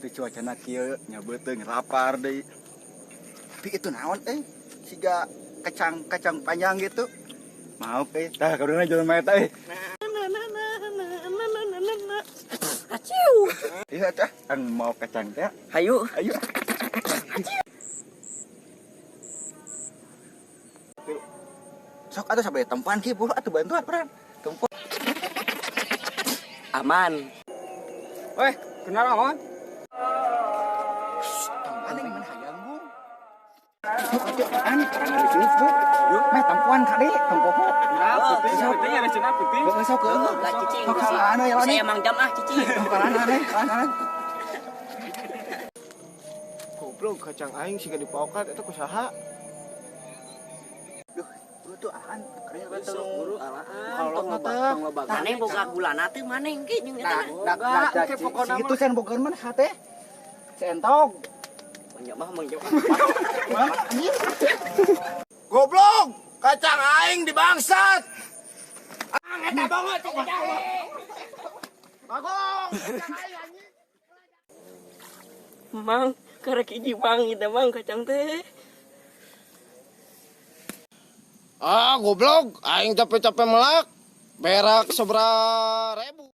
Teu cuacana kieu nya beuteung lapar deui. Tapi itu naon euy? Siga kacang kacang panjang gitu. Mau euy. Tah kaduna jelema eta euy. Aciu. Iya tah, ang mau kacang teh. Hayu. Ayo. Sok atuh sampai tempan ki buru atuh bantuan peran. Tempan. Aman. Weh, kenal awan? Tampan yang mana hayang bung? Sok atuh an karang ada bu. Yuk, meh tampuan kade, tempoho. Nah, penting, penting ada cina penting. Heeh, sok heueuh. Lah cicing. Sok kalana ya Saya emang jam ah cicing. Sok kalana nih, kalana. Goblok kacang aing siga dipaokat eta ku saha? Duh, buru tuh ahan, keren banget Sok buru alaan. Kalau Tong loba, teh. tong loba. Maneh boga gulana teh maneh ge jeung eta. Nah, nah, nah, segitu sen bogaan mana sate? Seentog. Banyak mah mang jam. Mah, anjir. Goblok, kacang aing dibangsat. Ang eta banget kacang aing. Bagong, kacang aing anjing. Mang, karek hiji mang eta mang kacang teh. Ah, goblok, aing capek-capek melak. Berak seberapa ribu.